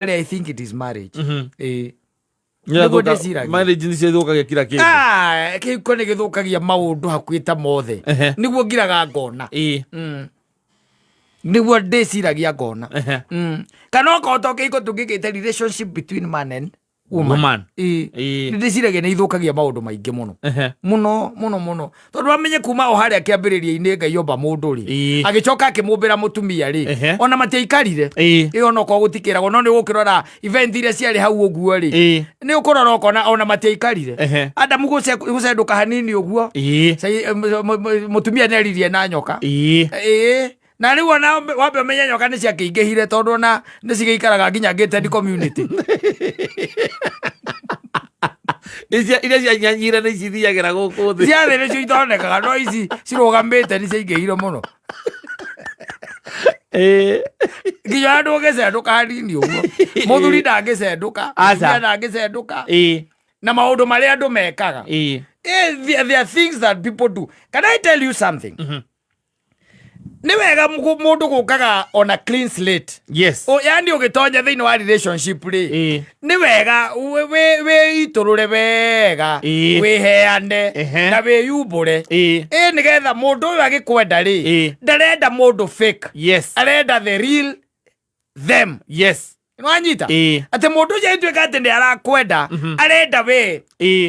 I think it is marriage. Ĩĩ. Nĩguo ndĩciragia. Marriage nĩcio ithũkagia kila kĩndũ. Ah, kĩhiko nĩ gĩthũkagia maũndũ hakuhĩ ta mothe. Nĩguo ngiraga ngona. Nĩguo ndĩciragia ngona. Kana okorwo to kĩhiko tũngĩkĩte relationship between man and woman. Woman. Ĩĩ. Ĩĩ. Nĩ ndĩciragia nĩ ithũkagia maũndũ maingĩ mũno. Mũno mũno mũno, tondũ wamenye kuma o harĩa kĩambĩrĩria-inĩ Ngai omba mũndũ rĩ, agĩcoka akĩmũmbĩra mũtumia rĩ, ona matiaikarire. Ĩĩ, ona okorwo gũtikĩragwo, no nĩ ũgũkĩrora event iria ciarĩ hau ũguo rĩ, nĩ ũkũrora ũkona ona matiaikarire. Adamu gũcendũka hanini ũguo, mũtumia nĩ aririe na nyoka. Ĩĩ, na rĩu ona wambe ũmenye nyoka nĩ ciakĩingĩhire, tondũ ona nĩ cigĩikaraga nginya gated community. Iria cianyanyire nĩ cithiagĩra gũkũ thĩ. Ciathĩ nĩcio itonekaga, no ici cirũgamĩte nĩ ciaingĩhire mũno. Nginya andũ ũgĩcendũka hanini ũguo, mũthuri ndangĩcendũka, Aca. mũtumia ndangĩcendũka, na maũndũ marĩa andũ mekaga. There are things that people do. Can I tell you something? Nĩ wega mũndũ gũkaga ona clean slate. Yani ũgĩtonya thĩinĩ wa relationship rĩ, nĩ wega wĩitũrũre wega, wĩheane na wĩyumbũre, ĩ nĩgetha mũndũ ũyũ agĩkwenda rĩ, ndarenda mũndũ fake. Arenda the real them. Nĩwanyita? Atĩ mũndũ ũcio agĩtuĩka atĩ nĩ arakwenda, arenda we.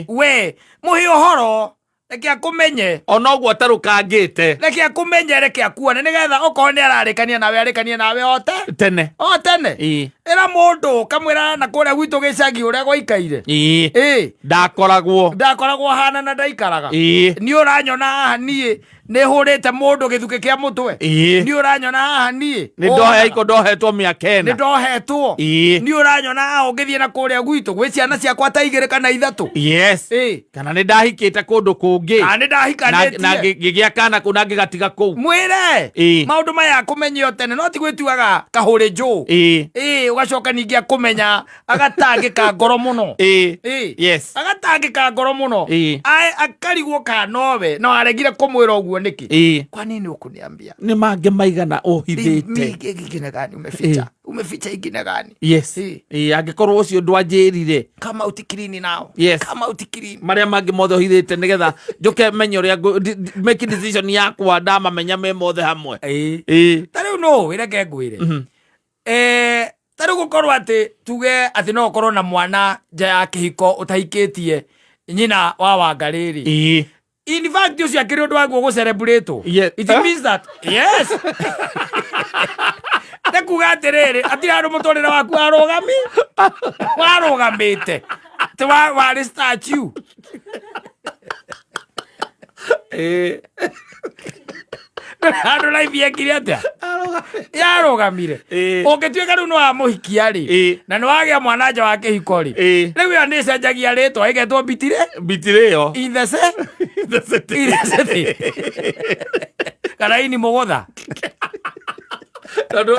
We mũhe ũhoro, reke akũmenye. Ona ũguo atarũkangĩte. Reke akũmenye, reke akuone, nĩgetha okorwo nĩ ararĩkania nawe, arĩkanie nawe ote tene. O tene. Ĩra mũndũ kamwĩra na kũrĩa gwitũ gĩcagi ũrĩa gwaikaire. Ndakoragwo. Ndakoragwo hana na ndaikaraga. Niĩ ũranyona haha, niĩ nĩ hũrĩte mũndũ gĩthukĩ kĩa mũtwe. Niĩ ũranyona haha, niĩ Nĩ ndohe iko ndohetwo mĩaka nĩ 4. ndohetwo. Niĩ ũranyona haha, ũngĩthiĩ na kũrĩa gwitũ gwĩ ciana ciakwa ta igĩrĩ kana ithatũ. Kana nĩ ndahikĩte kũndũ kũngĩ. Kana nĩ Na ndahikanĩtie. ngĩgĩa kana kũu na ngĩgatiga kũu. Mwĩre maũndũ maya akũmenye o tene, no ti gwĩtuaga kahũrĩ njũ. Ĩĩ, ũgacoka ningĩ akũmenya agatangĩka ngoro mũno. Agatangĩka ngoro mũno. Akarigwo kana nowe no aregire kũmwĩra ũguo nĩkĩ. Kwa nini ũkũniambia? Nĩ mangĩ maigana ũhithĩte. Ingine gani umeficha? Umeficha ingine gani? Ĩĩ, angĩkorwo ũcio ndwanjĩrire. Kama utikirini nao. Kama utikirini. Marĩa mangĩ mothe ũhithĩte nĩgetha njũke menye ũrĩa make decision yakwa ndamamenya me mothe hamwe. Ta rĩu no reke ngwĩre, ta rĩu gũkorwo atĩ tuge atĩ no ũkorwo na mwana nja ya kĩhiko ũtahikĩtie nyina wa Wangarĩ rĩ, in fact ũcio akĩrĩ ũndũ waguo gũcelebrate. It means that, yes, nĩ kuga atĩrĩrĩ, atirĩ handũ mũtũrĩre waku warũgami warũgamĩte atĩ warĩ statue. Handũ life yekire atĩa yarũgamire. Ũngĩtuĩka rĩu nĩ wamũhikia rĩ, na nĩ wagĩa mwana nja wa kĩhiko rĩ, rĩu ĩyo nĩ ĩcenjagia rĩtwa ĩgetwo mbitire. Mbitire ĩyo. In the in the city kana ini mũgũtha. Tondũ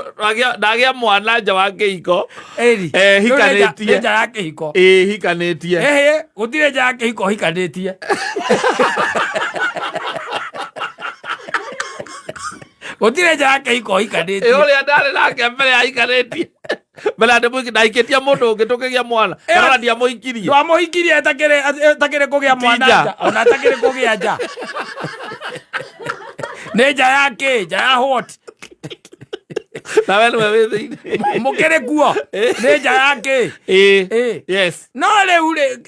ndagĩa mwana nja wa kĩhiko. Ĩri. Eh, Rĩu nĩ hikanĩtie. nĩ nja ya kĩhiko. Ĩĩ, hikanĩtie. Ĩhĩ, gũtirĩ nja ya kĩhiko hikanĩtie. Gũtirĩ nja ya kĩhiko hikanĩtie. Ũrĩa ndarĩ nake mbere ya hikanĩtie, mbere ya ndĩmũhiki, ndahikĩtie mũndũ ũngĩ tũkĩgĩa mwana, kana ndiamũhikirie. Ndwamũhikirie etakĩrĩ kũgĩa mwana nja. nja, ona atakĩrĩ kũgĩa nja. Nĩ nja ya kĩ? Nja ya what? Nawe nĩwe wĩ thĩinĩ. Mũkĩrĩ kuo nĩ nja ya kĩ? No rĩu rĩ,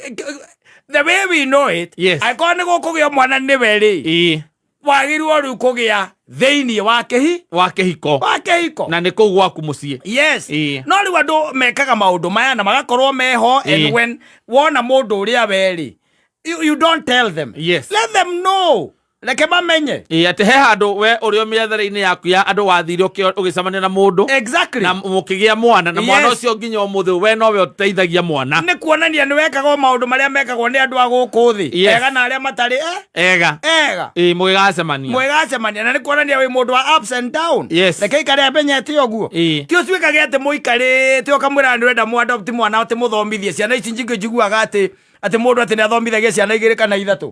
the way we know it, angĩkorwo nĩ gũkũgĩa mwana nĩwe rĩ, wagĩrĩirwo rĩu kũgĩa thĩinĩ wa kĩhi wa kĩhiko. Wa kĩhiko. Na nĩ kũu gwaku mũciĩ. No rĩu andũ mekaga maũndũ maya na magakorwo meho, and when wona mũndũ ũrĩa we rĩ, you don't tell them. Let them know, reke mamenye. Ĩĩ, atĩ he handũ we ũrĩ o mĩethere-inĩ yaku ya andũ wathire ũgĩcemania na mũndũ na mũkĩgĩa mwana, na mwana ũcio nginya ũmũthĩ we nowe ũteithagia mwana. Nĩ kuonania nĩ wekaga o maũndũ marĩa mekagwo nĩ andũ a gũkũ thĩ, ega na arĩa matarĩ ega. Ega. Ĩĩ, mũgĩgacemania. Mwĩgacemania, na nĩ kuonania wĩ mũndũ wa ups and down. Reke ikare amenyete ũguo. Ti ũtuĩkage atĩ mũikarĩte ũkamwĩra nĩ ũrenda mũadopt mwana, atĩ mũthomithie ciana ici nyingĩ. Njiguaga atĩ mũndũ atĩ nĩ athomithagia ciana igĩrĩ kana ithatũ.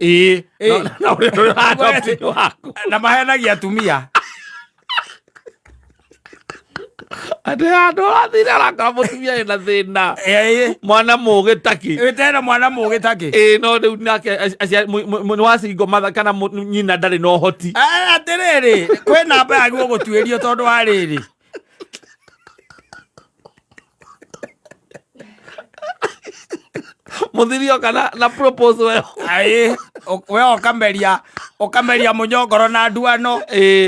Na ũrĩa ũrĩa adopt nĩ waku. Na maheanagia atumia. Atĩ handũ ũrathire arakora mũtumia wĩna thĩna. Ĩĩ. Mwana mũgĩ taki. Wĩtera mwana mũgĩ takĩ. Ĩĩ no rĩu nake nĩ wa single mother kana nyina ndarĩ na ũhoti. Atĩrĩrĩ, kwĩ namba yagĩrĩirwo gũtuĩrio tondũ wa rĩrĩ. Mũthiri oka na propose we. Aĩ, we ũkameria mũnyongoro na nduano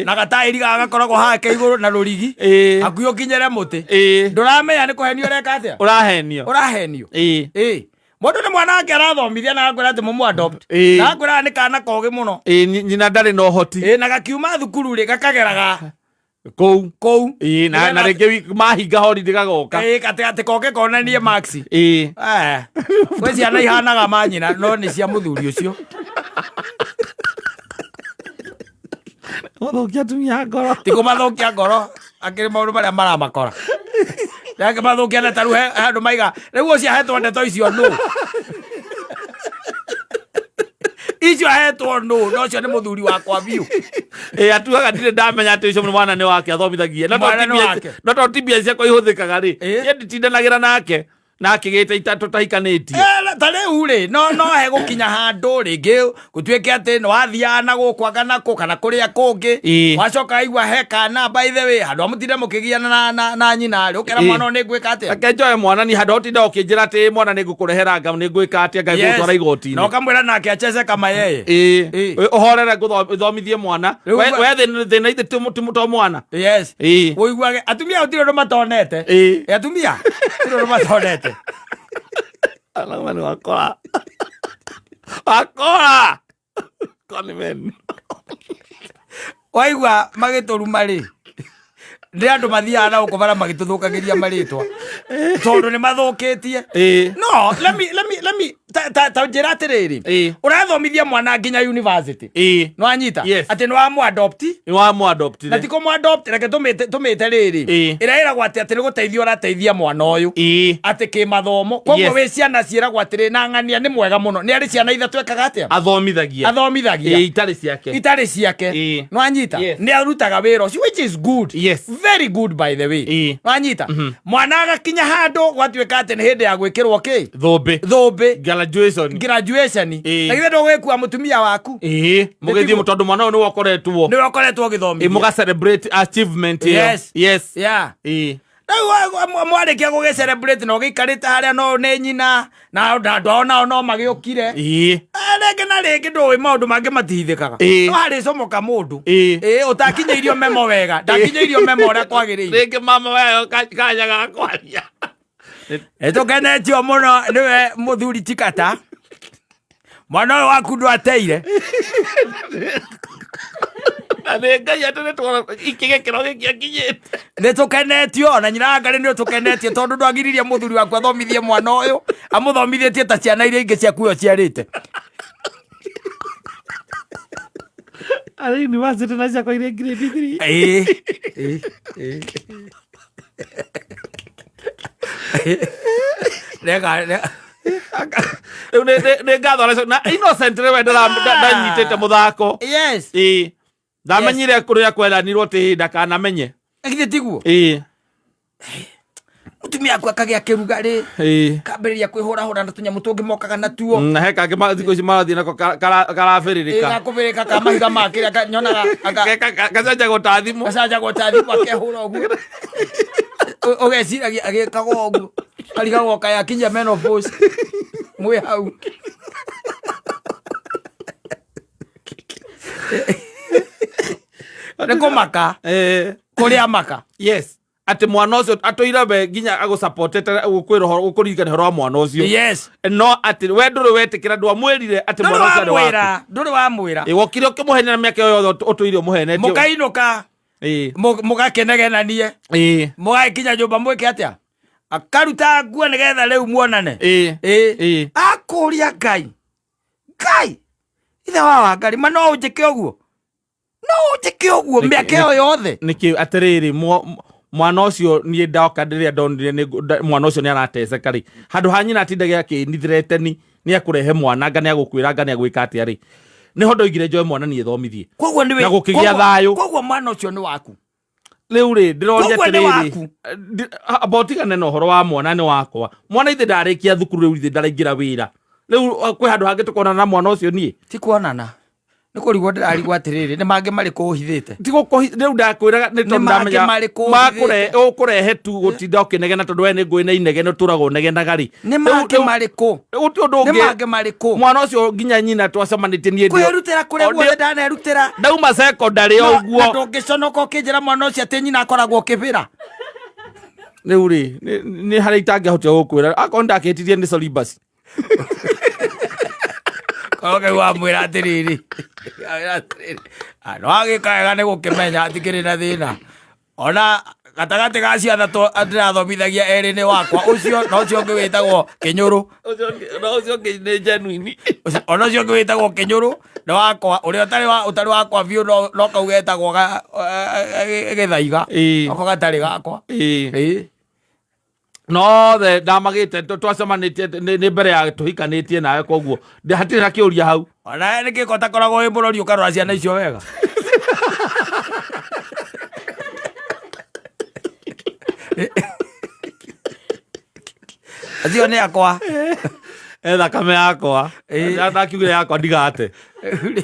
na gataĩri gaka gakoragwo haha ke igũrũ na rũrigi hakuhĩ ũkinyĩre mũtĩ. Ndũramenya nĩ kũhenio ũreka atĩa? Ũrahenio. Ũrahenio. Ĩĩ. Mũndũ nĩ mwana wake arathomithia na agakwĩra atĩ mũmũ adopt. Na agakwĩra nĩ kana kogĩ mũno. Ĩĩ, nyina ndarĩ na ũhoti. Ĩĩ, na gakiuma thukuru rĩ gakageraga Kũu. Kũu. Ĩĩ, na rĩngĩ mahinga holiday gagoka. Ĩĩ, atĩ koke konanie marks. Ĩĩ. Eh, gwĩ ciana ihanaga manyina no nĩ cia mũthuri ũcio. Gũthũkia atumia ngoro. Ti kũmathũkia ngoro, akĩrĩ maũndũ marĩa maramakora. Ndangĩmathũkia na tarĩu he handũ maiga rĩu ũcio ahetwo ndeto icio nũ? Icio ahetwo nũ? Na ũcio nĩ mũthuri wakwa biũ. Ĩ atuaga ndirĩ ndamenya atĩ ũcio mwana nĩ wake athomithagia. No Mwana nĩ wake. No to ti mbia ciakwa ihũthĩkaga rĩ. Ĩ. Niĩ nditindanagĩra nake na akĩgĩte tũtahikanĩtie. Eh, ta rĩu rĩ no he gũkinya handũ rĩngĩ gũtuĩke atĩ nĩ wathiaga na gũkũ anga na kũ kana kũrĩa kũngĩ. Wacoka waigua he kana, by the way, handũ ha mũtinde mũkĩgiana na nyina rĩ, ũkera mwana ũyũ nĩ ngwĩka atĩa? Reke njoe mwana ni handũ ha ũtinda ũkĩnjĩra atĩ mwana nĩ ngũkũrehera nga nĩ ngwĩka atĩa nga ngũgũtwara igoti-inĩ. Na ũkamwĩra nake acheze kama yeye. Ĩĩ. Ũhorere ngũthomithie mwana. Rĩu We thĩna ithe ti to mwana. Yes. Ĩĩ. Ũiguage atumia gũtirĩ ũndũ matonete. Ĩĩ. Ĩ, atumia gũtirĩ ũndũ matonete. Alama ni wakora. Wakora. Conman. Waigua magĩtũruma rĩ, nĩ andũ mathiaga na gũkũ bara magĩtũthũkagĩria marĩtwa tondũ nĩ mathũkĩtie. Ĩĩ. No let me ta njĩra atĩrĩrĩ, ũrathomithia mwana nginya university, nĩwanyita? Yes. Atĩ nĩ wamũ-adopt. Nĩ wamũ-adoptire. Na ti kũmũ-adopt, reke tũmĩte rĩrĩ, ĩrĩa ĩragwo atĩ nĩ gũteithia ũrateithia mwana ũyũ atĩ kĩmathomo, koguo wĩ ciana ciĩragwo atĩrĩ na ng'ania nĩ mwega mũno, nĩ arĩ ciana ithatũ ekaga atĩa? Athomithagia. Athomithagia. Ĩĩ, itarĩ ciake. Itarĩ ciake. Nĩwanyita? Yes. Nĩ arutaga wĩra ũcio, which is good. Yes. Very good, by the way. Nĩwanyita? Mwana agakinya handũ gwatuĩka atĩ nĩ hĩndĩ ya gwĩkĩrwo kĩ? Thũmbĩ. Thũmbĩ. Graduation. Graduation. Ĩĩ. Na githĩ ndũgwĩkua mũtumia waku? Ĩĩ, mũgĩthiĩ tondũ mwana ũyũ nĩwe ũkoretwo. Nĩwe ũkoretwo Ĩĩ, ũgĩthomithia. mũga celebrate achievement ĩyo. Yes. Yes. Yeah. Ĩĩ. Rĩu mwarĩkia gũgĩ celebrate na ũgĩikarĩte harĩa no nĩ nyina na andũ ao nao no magĩũkire. Ĩĩ. Rĩngĩ na rĩngĩ ndũĩ maũndũ mangĩ matihithĩkaga. Ĩĩ. No harĩcomoka mũndũ. Ĩĩ. Ĩĩ, ũtakinyĩirio memo wega, ndakinyĩirio memo ũrĩa kwagĩrĩire. Rĩngĩ mama wayo kanya ga kwaria. Nĩtũkenetio mũno nĩwe mũthuri Chikata. Mwana ũyũ waku ndwateire. Na nĩ Ngai atĩ nĩ ikĩgĩkĩro gĩkĩ akinyĩte. Nĩtũkenetio ona nyina wa Ngarĩ nĩũtũkenetie tondũ ndwagiririe mũthuri waku athomithie mwana ũyũ, amũthomithĩtie ta ciana iria ingĩ ciaku ũciarĩte. Arĩ university na ciakwa irĩ grade 3. Ĩĩ. Ĩĩ. Ĩĩ. Rega, rega. Rĩu nĩ ngatho arĩa na innocent rĩwe ndanyitĩte mũthako. Yes. Ĩĩ. Ndamenyire kũrĩa kweranirwo atĩ ndakanamenye. Githĩ tiguo? Ĩĩ. Mũtumia aku akagĩa kĩrugarĩ. Ĩĩ. Kambĩrĩria kwĩhũrahũra na tũnyamũ tũngĩ mokaga natuo. Na he kangĩ thikũ ici marathiĩ nako karabĩrĩrĩka. Gakũbĩrĩka ka mahiga ma kĩrĩa nyonaga Gacanjagwo ta thimũ. Gacanjagwo ta thimũ akehũra ũguo. Ũgeciragia agĩkaga ũguo. Karigagwo kaĩ akinyia menopause. Mwĩ hau. Nĩ kũmaka. Kũrĩa maka. Yes. Atĩ mwana ũcio atũire we nginya agũsupportete gũkwĩra ũhoro gũkũririkania ũhoro wa mwana ũcio. Yes. No atĩ we ndũrĩ wetĩkĩra, ndwamwĩrire atĩ Ndũrĩ mwana ũcio arĩ waku. wamwĩra, ndũrĩ wamwĩra. Ĩ, wokire ũkĩmũhenia na mĩaka ĩyo yothe ũtũire ũmũhenetie. Mũkainũka. Ĩ. Mũgakĩnegenanie. Ĩ. Mũgagĩkinya nyũmba mwĩke atĩa? Akaruta nguo nĩgetha rĩu muonane. Ĩ. Ĩ. Ĩ. Akũria Ngai. Ngai. Ithe wa Wangari, ma no ũnjĩke ũguo? No ũnjĩke ũguo mĩaka ĩyo yothe? Nĩkĩ atĩrĩrĩ, mwana ũcio niĩ ndoka rĩrĩa ndonire mwana ũcio nĩ arateceka rĩ, handũ ha nyina atindage akĩnithireteni nĩ akũrehe mwana anga nĩ agũkwĩra anga nĩ agwĩka atĩa rĩ, nĩho ndoigire njoe mwana niĩ thomithie. Koguo nĩ Na gũkĩgĩa thayũ. Koguo mwana ũcio nĩ waku. Rĩu rĩ, ndĩroria Koguo nĩ atĩrĩrĩ, waku. Amba ũtigane na ũhoro wa mwana nĩ wakwa. Mwana ithe ndarĩkia thukuru, rĩu ithe ndaraingĩra wĩra rĩu, kwĩ handũ hangĩ tũkonana na mwana ũcio niĩ? Ti kuonana, nĩ kũrigwo ndĩrarigwo atĩrĩrĩ, nĩ mangĩ marĩkũ ũhithĩte? Ti rĩu ndakwĩraga nĩ Nĩ tondũ mangĩ ndamenya marĩkũ ũhithĩte? ũkũrehe tu gũtinda ũkĩnegena, tondũ we nĩ ngũĩ na inegene ũtũraga ũnegenaga rĩ. Nĩ mangĩ marĩkũ? Gũtirĩ ũndũ Nĩ ũngĩ. mangĩ marĩkũ? Mwana ũcio nginya nyina twacemanĩtie niĩ Kwĩrutĩra kũrĩa O guothe ndanerutĩra. Ndauma secondary o Na ũguo. ndũngĩconoka ũkĩnjĩra mwana ũcio atĩ nyina akoragwo ũkĩbĩra? Rĩu rĩ, nĩ harĩa itangĩahotire gũkwĩra akorwo ndakĩtirie nĩ sorry basi. Korwo Ngai wamwĩra atĩrĩrĩ, wamwĩra atĩrĩrĩ, "Ah, nĩ wagĩka wega nĩ gũkĩmenya atikĩrĩ na thĩna ona gatagatĩ ga acio atatũ ndĩrathomithagia, erĩ nĩ wakwa, ũcio na ũcio ũngĩ wĩtagwo kĩnyũrũ." Na ũcio ũngĩ nĩ genuine. Ona ũcio ũngĩ wĩtagwo kĩnyũrũ nĩ wakwa, ũrĩa ũtarĩ wa ũtarĩ wakwa biũ no kau getagwo gĩthaiga. Nako gatarĩ gakwa. Ĩĩ. Nothe ndamagĩte twacemanĩtie nĩ mbere ya tũhikanĩtie nawe, koguo hatirĩ na kĩũria hau. Ona nĩ kĩko takoragwo wĩ mũrori ũkarora ciana icio wega. Acio nĩ akwa. Thakame yakwa. Ndakiugire yakwa ndigate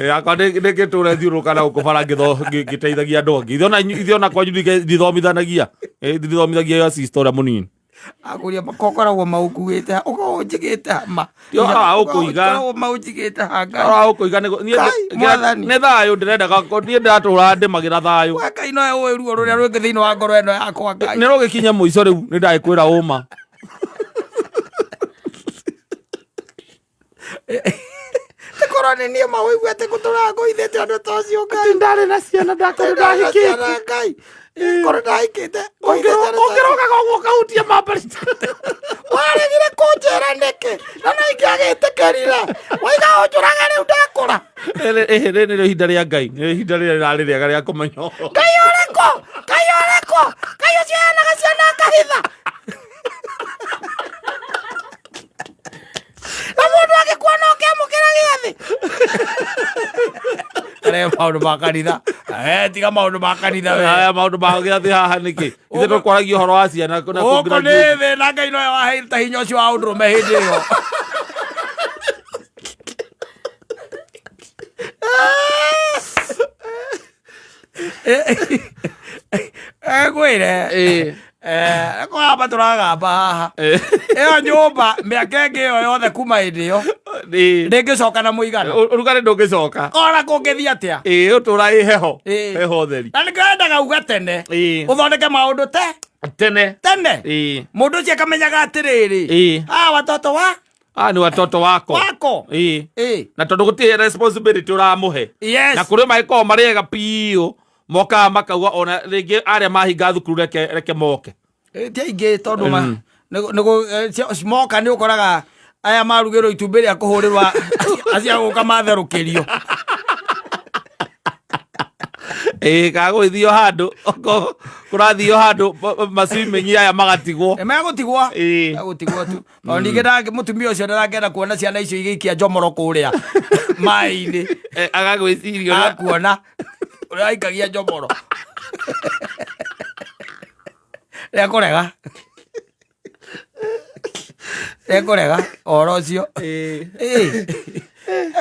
yakwa nĩ ngĩtũre thiũrũrũka na gũkũ bara ngĩteithagia andũ angĩ. Ithuĩ ona kwanyu ndithomithanagia. Ndithomithagia yo sister ũrĩa mũnini. Akũria makokoragwo maũkuĩte ũkoragwo ũnjigĩte ma. Tio haha ũkũiga. Ũkoragwo maũnjigĩte ha Ngai. Ora ũkũiga niĩ Ngai, Mwathani. Nĩ thayũ ndĩrendaga, niĩ ndĩratũra ndĩmagĩra thayũ. We Ngai nowe ũĩ ruo rũrĩa rwĩngĩ thĩinĩ wa ngoro ĩno yakwa, Ngai. Nĩ rũgĩkinya mũico rĩu nĩ ndagĩkwĩra ũma. Korwo nĩ niĩ mawĩigua atĩ ngũtũraga ngũithĩte ũndũ ta ũcio, Ngai. Ndarĩ na ciana, ndakorwo Ndahikĩte ndahikĩte. Ngai, korwo ndahikĩte ngũithĩte ũndũ ta ũcio. Ũngĩrogaga ũguo ũkahutia mambari. Waregire kũnjĩra nĩkĩ? Na no ingĩagĩtĩkĩrire waiga ũnjũrage rĩu ndakũra. Rĩrĩ nĩrĩo ihinda rĩa Ngai, nĩrĩo ihinda rĩrĩa rĩrarĩ rĩega rĩa kũmenya ũhoro. Ngai ũrĩkũ? Ngai ũrĩkũ? Ngai ũcio heanaga ciana akahitha, na mũndũ angĩkua no kĩamũkĩra gĩathĩ. Are maũndũ ma kanitha. Tiga maũndũ ma kanitha we. Aya maũndũ ma gĩathĩ haha nĩkĩ? Ithe tũkwaragia ũhoro wa ciana na Gũkũ kũ nĩ thĩ na Ngai nowe waheire hinya ũcio wa ũndũrũme hĩndĩ ĩyo. Ngwĩre kũgamba tũragamba haha ĩyo nyũmba mĩaka ĩngĩ ĩyo yothe kuma hĩndĩ ĩyo ndĩngĩcoka na mũigana. Ũrugarĩ ndũngĩcoka. Ona kũngĩthiĩ atĩa. Ĩĩ, ũtũra ĩ heho. Heho theri. Na nĩkĩo endaga uga tene. Ũthondeke maũndũ te Tene. tene. Mũndũ ũcio akamenyaga atĩrĩrĩ, ah, watoto wa Ah, nĩ watoto wako. Wako. Na tondũ gũtirĩ responsibility ũramũhe. Na kũrĩ magĩkoragwo marĩ ega biũ, mokaga makauga ona rĩngĩ arĩa mahinga thukuru reke moke. Ti aingĩ tondũ moka nĩ ũkoraga aya marugĩrwo itumbĩ rĩa kũhũrĩrwo acio agũka matherũkĩrio. Ĩĩ, kana gũgĩthio handũ okorwo kũrathio handũ maswimming aya magatigwo. Nĩ megũtigwo. Megũtigwo tu tondũ ningĩ mũtumia ũcio ndarangĩenda kuona ciana icio igĩikia njomoro kũrĩa maĩ-inĩ. Agagwĩciria ũrĩa Akuona ũrĩa aikagia njomoro rekũrega rekũrega ũhoro ũcio.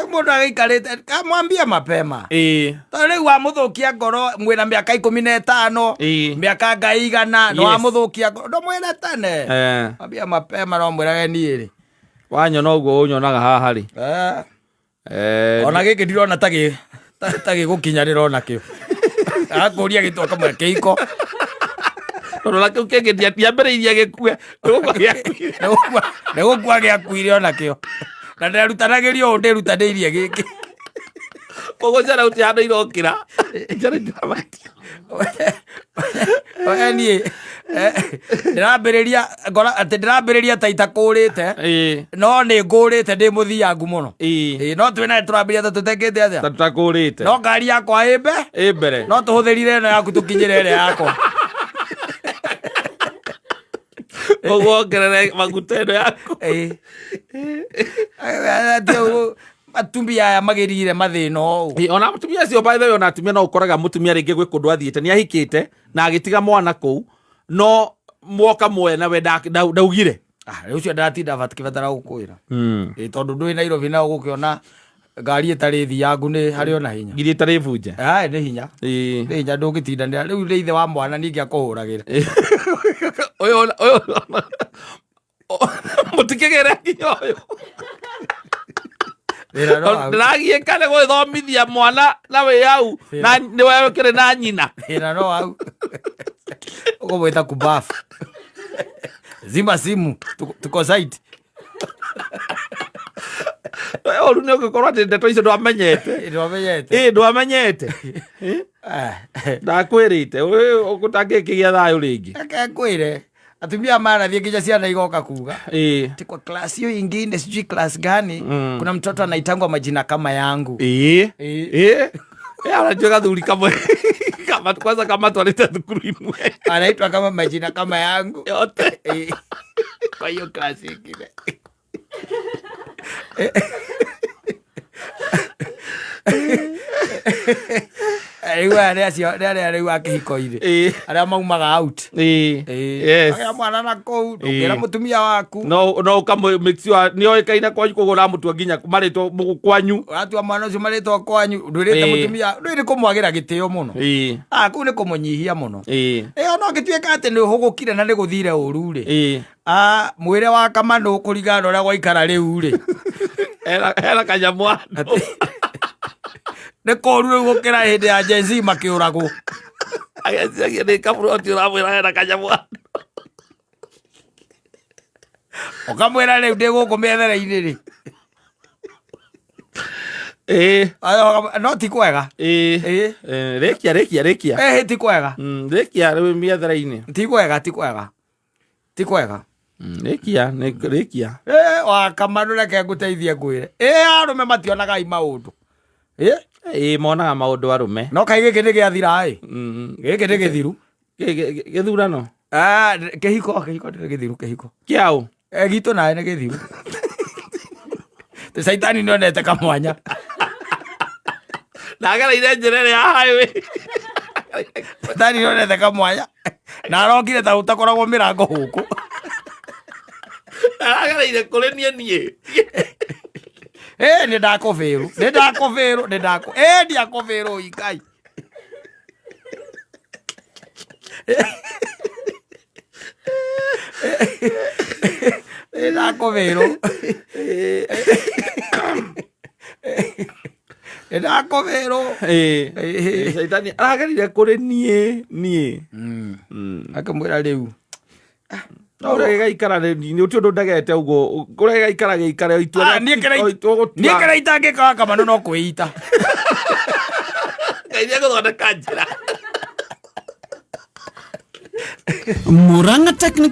Mũndũ agĩikarĩte kamwambia mapema, tondũ rĩu wamũthũkia ngoro mwĩna mĩaka 15, mĩaka ngai igana, nĩ wamũthũkia ngoro. Ndũmwĩre tene. Ambia mapema, no mwĩrage niĩ rĩ, Wanyona ũguo ũnyonaga haha rĩ. Ona gĩkĩ ndirona ta gĩgũkinyanĩra ona kĩo. Akũria gĩtwa kamwe kĩiko. Tondũ na kĩu kĩngĩ ndiambĩrĩirie gĩkue, nĩgũkua gĩakuire. Nĩ gũkua gĩakuire ona kĩo, na nderutanagĩria ũũ ndĩrutanĩirie gĩkĩ. Koguo ciana gũtirĩ handũ irokĩra. Ciana itiramatia. We niĩ ndĩrambĩrĩria ngora atĩ ndĩrambĩrĩria ta itakũrĩte, no nĩ ngũrĩte ndĩ mũthiangu mũno. No twĩna tũrambĩrĩria ta tũtekĩte atĩa? Ta tũtakũrĩte. No ngari yakwa ĩmbe Ĩ mbere. No tũhũthĩrire ĩno yaku tũkinyĩre ĩrĩa yakwa. Koguo ongerere maguta ĩno yaku. Ĩĩ. Atĩ ũguo, Atumia aya magĩrire mathĩna ũũ. Ĩ, ona atumia acio, by the way, ona atumia no ũkoraga mũtumia rĩngĩ gwĩ kũndũ athiĩte, nĩ ahikĩte na agĩtiga mwana kũu, no mwoka mwena we ndaugire. Ah, rĩu ũcio ndatinda kĩbatara gũkwĩra. Ĩ, tondũ ndwĩ Nairobi na ũgũkĩona ngari ĩtarĩ thiangu nĩ harĩ ona hinya. Ngiri ĩtarĩ bunje. Ai, nĩ hinya. Ĩ. Nĩ hinya, ndũngĩtindanĩra rĩu nĩ ithe wa mwana ningĩ akũhũragĩra. Ũyũ ũyũ mũtikĩgĩre nginya ũyũ. Wĩra no waku. Ndĩragiĩka nĩ gwĩthomithia mwana na wĩ hau na nĩ we ũkĩrĩ na nyina. Wĩra no hau ũkũmwĩta kubafu, zima simu, tuko site. Ũru nĩ ũngĩkorwo atĩ ndeto icio ndwamenyete. Ndwamenyete. Ĩ, ndwamenyete. Ndakwĩrĩte ũtangĩkĩgĩa thayũ rĩngĩ. Reke ngwĩre, atumia manathiĩ nginya ciana igoka kuga ati kwa class hiyo ingine, sijui class gani, kuna mtoto anaitangwa majina kama yangu. Ĩ. Ĩ. Ĩ. Ĩ, anajua gathuri kamwe kama kwanza kama twarĩte thukuru imwe. Anaitwa kama majina kama yangu. Yote. Ĩ. Kwa hiyo class ingine. Rĩu aya nĩ acio, nĩ arĩa rĩu a kĩhiko-inĩ, arĩa maumaga out. Ĩ. Yes. Agĩa mwana na kũu ndũngĩra mũtumia waku. No ũkamũ make sure nĩ oĩkaine kwanyu, koguo ũramũtua nginya marĩtwa kwanyu. Ũratua mwana ũcio marĩtwa kwanyu, ndwĩrĩte mũtumia ndũĩ nĩ kũmwagĩra gĩtĩo mũno. Ah, kũu nĩ kũmũnyihia mũno. Ĩyo no gĩtuĩka atĩ nĩ ũhũgũkire na nĩ gũthire ũru rĩ. Ah, mwĩre wa kamanũ kũringana na ũrĩa gwaikara rĩu rĩ. Hena kanyamũ andũ. Nĩ kũru rĩu gũkĩra hĩndĩ ya Gen Z makĩũragwo. Ageciagia nĩ kaburoti ũramwĩra hena kanyamũ andũ. Ũkamwĩra rĩu ndĩ gũkũ mĩethere-inĩ rĩ. No ti kwega. Ĩ. Rĩkia, rĩkia, rĩkia. Ĩhĩ, ti kwega. Rĩkia rĩu mĩethere-inĩ. Ti kwega, ti kwega, ti kwega. Rĩkia, rĩkia. Ĩ, wakamanũ, reke ngũteithie ngwĩre, ĩ arũme mationaga i maũndũ. Ĩ. Ĩ, monaga maũndũ arũme. No kaĩ gĩkĩ nĩ gĩathira ĩ. Gĩkĩ nĩ gĩthiru. Gĩthurano? Ah, kĩhiko, kĩhiko nĩ gĩthiru, kĩhiko. Kĩaũ? Eh, gitũ nawe nĩ gĩthiru. Tĩ caitani nĩ onete kamwanya. Ndagereire njĩra ĩrĩa ya highway. Caitani nĩ onete kamwanya na arokire ta ũtakoragwo mĩrango gũkũ. Aragereire kũrĩ niĩ niĩ. Ĩ, nĩ ndakũbĩrũ, nĩ ndakũbĩrũ, nĩ ndakũ, ĩ ndiakũbĩrũ ikai. Nĩ ndakũbĩrũ, nĩ ndakũbĩrũ. Ĩ, caitani aragerire kũrĩ niĩ niĩ. Akĩmwĩra rĩu. No ũrĩa gĩgaikara nĩ ũti ũndũ ndegete ũguo, ũrĩa gĩgaikara gĩikare itua. Ah, niĩ kĩrĩa itangĩka kamano no kwĩita. Ngai nĩegũthondeka njĩra. Murang'a Technical.